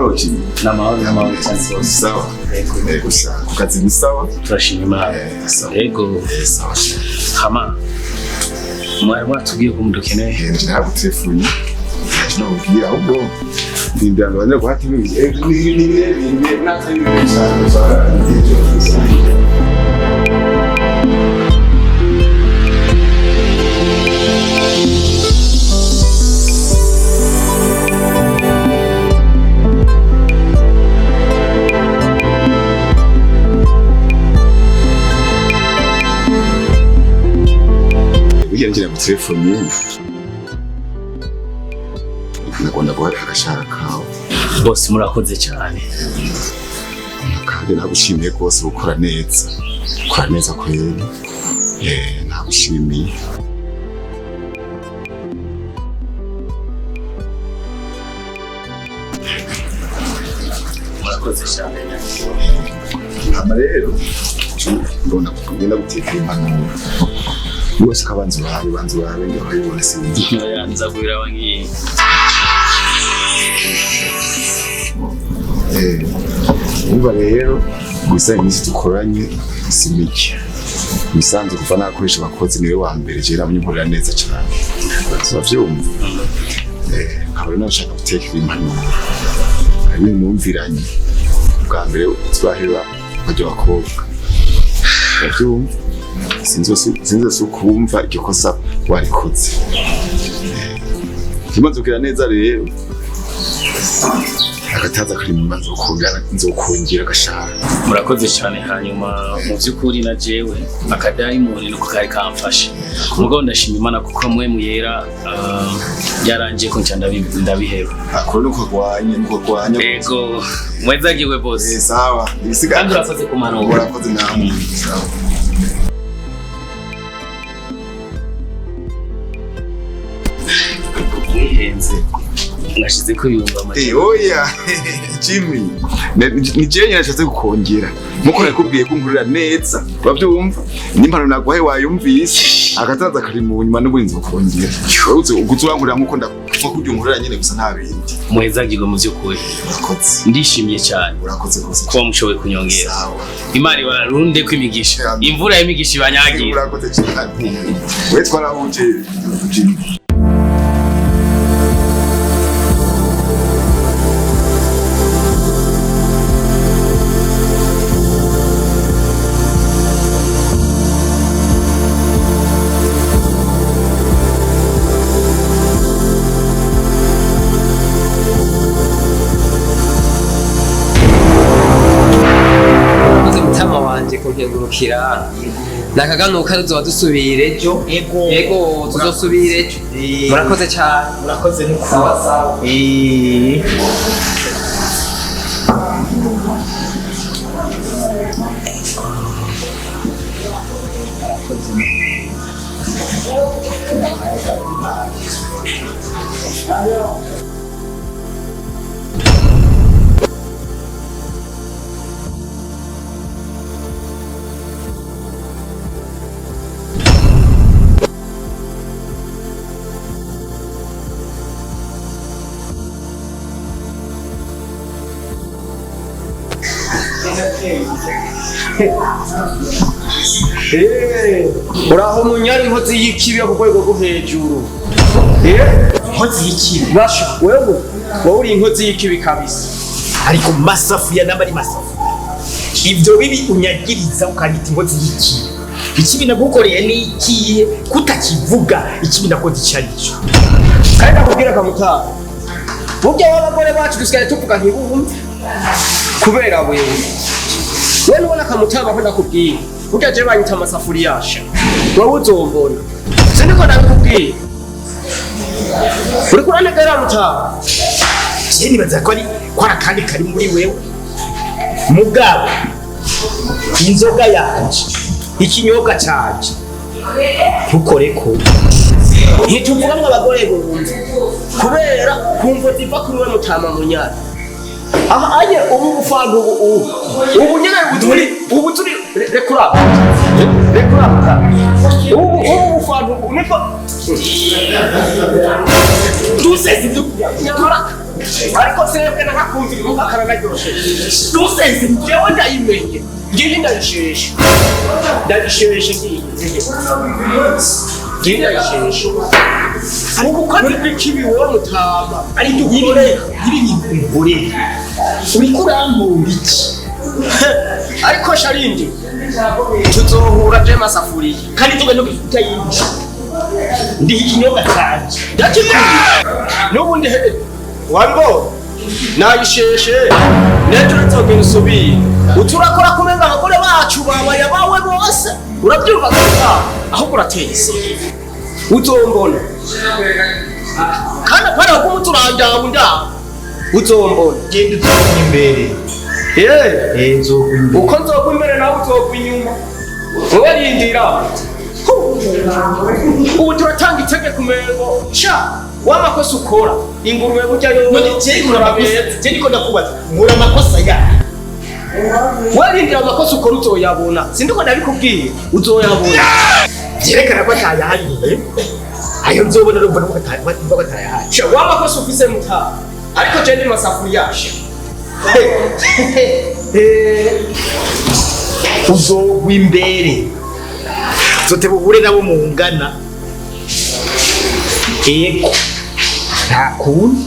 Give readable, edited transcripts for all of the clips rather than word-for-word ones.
Namahoro Jimmy. Namahoro, namahoro cyane rwose. Sawa. Yego. Yego sha. Ku kazi ni sawa? Turashima Imana. Sawa. Yego. Sawa sha. Hama mwari mwatubwiye ko mudukeneye. Nje nagutelefone. Nje ahubwo ndindira ngo baze guhata ibintu. Ni ni ni ni natwe ibintu cyane. Burya ngira ngo telefone nagomba guha agashahara kawe. Bose murakoze cyane. Kandi nagushimiye rwose gukora neza, gukora neza kweri. Nagushimiye. Murakoze cyane. Hama rero mbona kugenda gutekera impanuro rwose, kabanza urabe, banza urabe ngo urayibone sinzi. Oya, nza kubiraba ngiye. Umva rero, gusa iminsi dukoranye si mike. Ibisanzwe kuva nakoresha abakozi niwe wa mbere je namye nkorera neza cyane, uravyumva. Nkaba rero nashaka gutekera impanuro, hari ibintu numviranye bwa mbere twahera barya bakobwa, uravyumva. Sinzi ukumva iryo kosa warikoze. Kimaze kugira neza rero agataza kari mu manza nzokongera agashahara. Murakoze cyane. Hanyuma mu by'ukuri na jewe akadayimoni nuko kari kamfashe, mugabo ndashima Imana kuko mwe muyera byarangiye ko nca ndabiheba. Akora nuko agwanye, nuko agwanye. Yego, mwezagiwe bose. Sawa. Ibisigaye Kandi urakoze ku mpanuro. Urakoze namwe. Sawa. Mwihenze nashize ko ibihumbi amajana. Oya Jimmy, ni jewe nyine nashatse kukongera nkuko nakubwiye ko nkurira neza, urabyumva. N'impano naguhaye wayumvise, akazaza kari mu nyuma n'ubundi nzokongera. Wowe uzi urankurira nkuko ndapfa kurya unkurira nyine gusa, nta bindi. Muhezagirwe mu by'ukuri. Urakoze. Ndishimye cyane Urakoze rwose. kuba mushoboye kunyongera. Sawa. Imana ibarunde ko imigisha, Amen. imvura y'imigisha ibanyagira. Urakoze cyane, we twarahuje Jimmy. Maze mutama wanje kunkengurukira nakaganuka, tuzoba dusubira ejo. Ego. Ego, tuzosubira ejo. Murakoze cyane. Murakoze n'ukuri. Sawa sawa. Uraho munyari, inkozi y'ikibi yo ku rwego rwo hejuru. Inkozi y'ikibi? Basha wewe, wowe uri inkozi y'ikibi kabisa. Ariko masafu ya namba ari masafu, ivyo bibi unyagiriza ukanyita inkozi y'ikibi, ikibi nagukoreye ni ikihe kutakivuga? Ikibi nakoze icyo ari cyo? Kandi nakubwira kamutara, burya w'abagore bacu dusigaye tuvuga ntibumve kubera wewe. We nubona kamutara ko ndakubwiye, burya je banyita amasafuriya yasha, wowe uzombona siniko ndabikubwiye. Uriko uranegera mutara. Je nibaza ko ari akandi kari muri wewe. Mugabo inzoga yanje, ikinyobwa canje, ntukoreko. Ntituvuga ngo abagore bumve kubera kumva ziva kuri we mutama munyara. Aha anye ubu bufanga ubu ubu ubu nyene ubu turi ubu turi rekura rekura ubu ubu bufanga ubu niko Duseze ibyo. Nyamara Ariko sebwe nakakumvira umwuka karanaryoshe. Ntusense njyewe ndayimenye. Ngiyi ndayisheshe. Ndayisheshe ngiyi. Ngiyi ndayisheshe. Ariko Uko ikibi wowe mutama. Ariko ukore ibi bintu uriko urambura iki? Ariko sharindi tuzohura je masafuriya. Kandi tugenda kutayinshi. Ndiha ikinyobwa canje. Ndakikubwira. N'ubundi wabibonye nayisheshe nejo nzogenda usubire uturakora kumenga abagore bacu babaye abawe bose urabyumva gusa ahubwo urateye isoni uzombona kandi apana ko umuturandaba undaba uzombona. Genda uzogwa imbere. Eh, Eh, nzogwa imbere. Uko nzogwa imbere nawe uzogwa inyuma, wowe rindira. Ubu turatanga itegeko umengo sha w'amakosa ukora ingurube burya yo. None je nkora amakosa, je niko ndakubaza, nkora amakosa ya Warindira amakosa ukora uzoyabona, sindiko ndabikubwiye, uzoyabona. Vyerekana ko atayahari. Ayo nzobona urumva ko atayahari. Sha w'amakosa ufise muta, ariko je ndi masafuriya sha. Uzogwa imbere. Zoteba uhure nabo mungana. Ego. Nta kundi.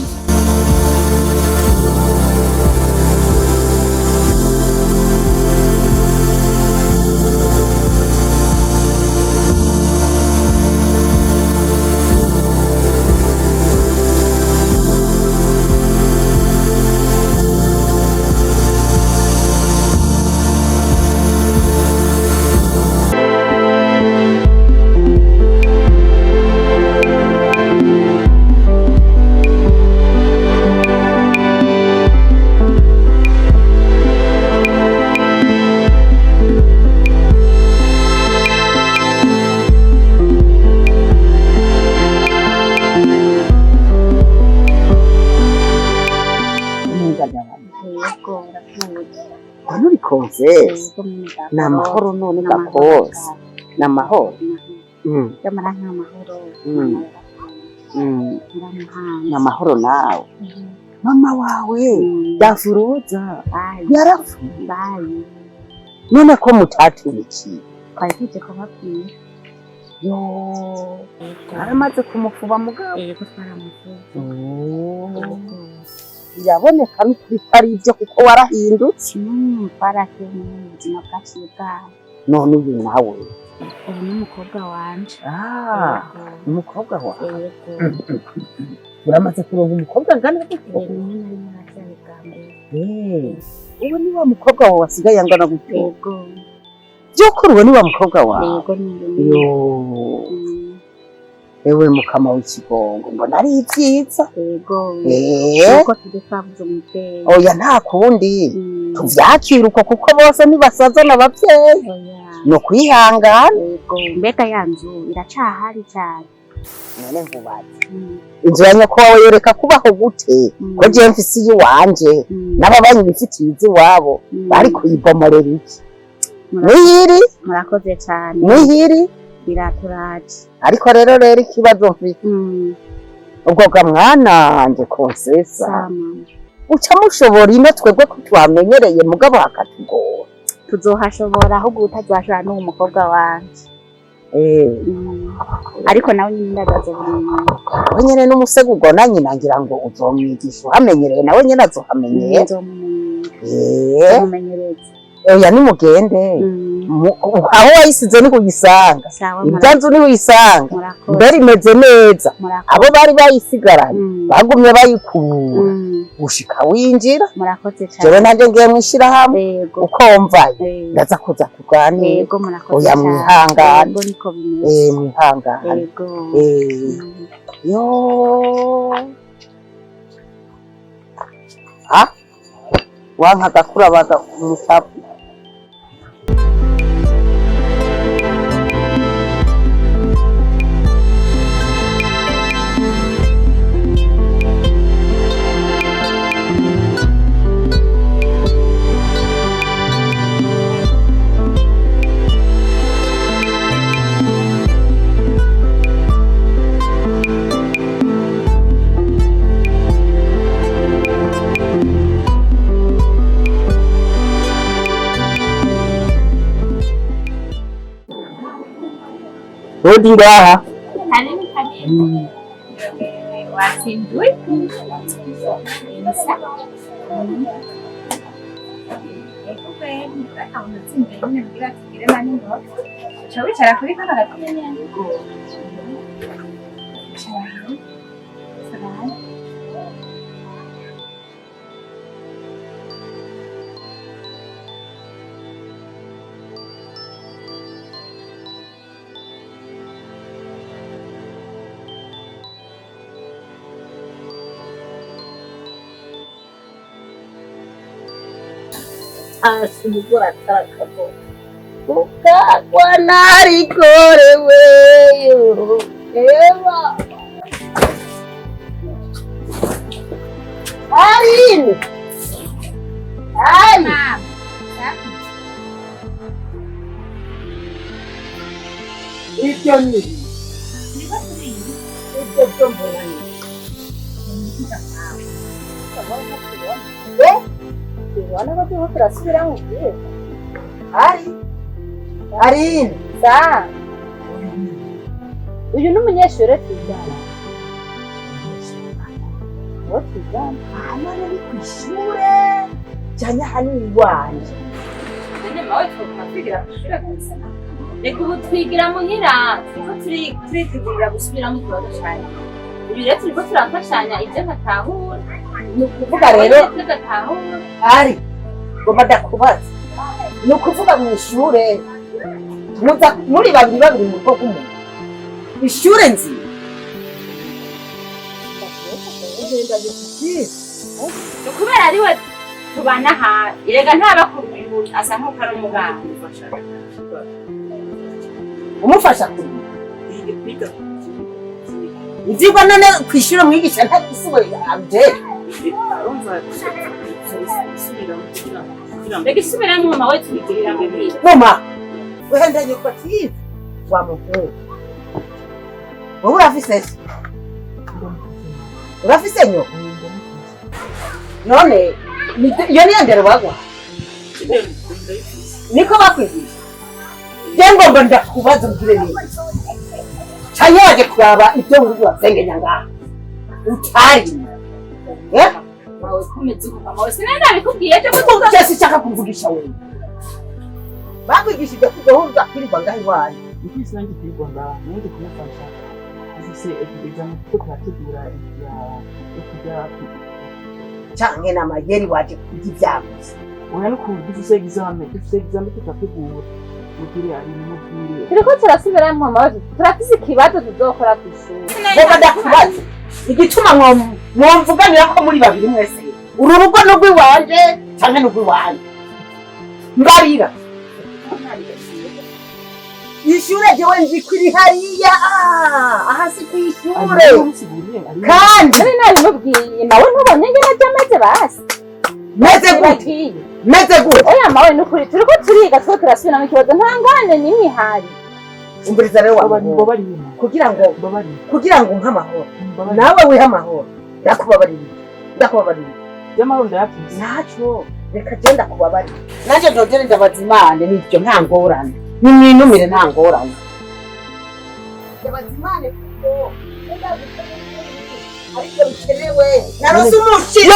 Yego, urakuzi. None uri konzesi? Yego, mwene data. Ni amahoro none Ni amahoro gakose? cyane. Ni amahoro. Nyamara nk'amahoro. Mm. Nyiramuhanzi. Ni amahoro nawe. Mama wawe Dafuroza Bayi. yarapfuye? Bayi. None ko mutatumikiye? Twari tuje kubabwira. Yo, aramaze kumufuba mugabo? Yego, twaramuvuze. Oh. Biraboneka n'ukuri ko ari ibyo kuko warahindutse. Twarakenye mu buzima bwaciye bwawe. None uyu nawe? Ubu ni umukobwa wanje. Ah, umukobwa wawe? Yego. Uramaze kuronka umukobwa angana gutyo? Rimwe na rimwe navyaye bwa mbere. Eh, ubu ni wa mukobwa wawe wasigaye angana gutyo? Yego. By'ukuri uwo ni wa mukobwa wawe? Yego, ni rimwe. Yo, ewe mukama w'ikigongo, mbona ari ibyiza. Yego. Eh, Nuko turi twabuze umuvyeyi. oya nta kundi, tuvyakira uko kuko bose ntibasazana abavyeyi, Oya. ni ukwihangana. Yego, mbega ya nzu iracahari cyane? None nkubaze, inzu ya nyoko wawe yoreka kubaho gute ko jewe mfise iyiwanje n'ababanyi bifitiye iz'iwabo, bari kuyibomorera iki? Nihiri. Murakoze cyane. Nihiri. Biraturaje. Ariko rero ikibazo mfite ubwo bwa mwananje konsesa, Sama. uca mushobora ino twebwe ko tuhamenyereye mugabo hakatugora? Tuzohashobora, ahubwo utazohashobora n'uwo mukobwa wanje. Eh, Ariko nawe nyine ndagaze buri muntu. We nyene n'umusego ugona nyina, ngira ngo uzomwigisha uhamenyereye, nawe nyene azohamenyera. Nzomumenyereza. Eh, Nzomumenyereza. oya nimugende. Aho wayisize niho uyisanga. Sawa. Ibya nzu niho uyisanga. Murakoze. Mbere imeze neza. Murakoze. Abo bari bayisigaranye bagumye bayikura gushika winjira. Murakoze cyane. Jewe nanje ngiye mw'ishirahamwe, uko mvayo ndaza kuza kuganira. Yego, murakoze Oya, cyane. mwihangane. Yego, niko bimeze. Eh, mwihangane. Yego. Eh, yo, ah, wanka gakura baga kumutapu. Rodi ngaha. Karibu karibu. Watsinduye. Uca wicara kuri kano gatebe nyene. Icara. Icara. Asumugora atarakago ukagwa narikoreweyo eba Aline Ari ibyo ni ibyo byo mbona ni Ubona ko turiko turasubiramo ubwiye. Ari Aline Sa. Uyu ni umunyeshure twigana. Uwo twigana. Hano ni kw'ishure cyane hano iwanje. None mawe twoguma twigira kw'ishure gusa. Reka ubu twigira muhira, turiko turitegurira gusubiramo ikibazo cane. Ibi rero turiko turafashanya ivyo ntatahura. Ni ukuvuga rero Ivyo ntatahura. Ari ngomba ndakubaza. Ni ukuvuga mu ishure muza muri babiri babiri mu rugo rw'umuntu. Ishure nzima. Ni ukubera ariwe tubana hafi. Erega ntabakuru uyu asa nk'uko ari umuganga. Umufasha kurima. Ivyigwa none kw'ishure mwigisha ntabisiwe abdel. Reka isubiramo mama we tubigirira muhira. Mama, uhendanye kwa TV wa muhungu. Wowe urafise se? Urafise nyoko? None iyo niyo ndero bagwa? Niko bakwigisha? Je ngomba ndakubaza umbwire neza. Canke waje kuraba ibyo wirirwa urasengenya ngaha? Utari. Eh? Mawe komeza uko mama we sinari nabikubwiye ejo ko Kuko cyose nshaka kuvugisha wewe. Bakwigishije kudohuza kwirirwa ngaha iwanyu. Nikuise nanjye kwirirwa ngaha, nanjye kumufasha. Dufise examen turiko turategura yo kuja Canke n'amayeri waje kurya ibyaguze. Oya n'ukuntu dufise examen, dufise examen turiko turategura. Mubwire ari mubwire. turiko turasubiramo mama we turafise ikibazo tuzokora kw'ishure. Ngomba ndakubaza igituma mwomvuganira ko muri babiri mwese. Uru rugo n'urw'iwanje canke n'urw'iwanyu. Mbarira. Ishure jewe nzi ko iri hariya, aha si kw'ishure. Kandi Nari nabimubwiye mawe ntubonye ingene aje ameze basi. meze gute? Meze gute? Oya mawe nukuri turiko turiga turiko turasubiramo ikibazo nta ngorane n'imwe ihari. Umviriza rero wa muhungu. Kugira ngo umpe amahoro. Nawe wihe amahoro. Ndakubabarira. Ndakubabarira. Y'amahoro ndayafise. Naco reka je ndakubabarira. Nanje ndogere ndabaza Imana nivyo nta ngorane. Nimwinumire nta ngorane. Ndabaza Imana kuko ariko bikenewe. Narose umushitsi.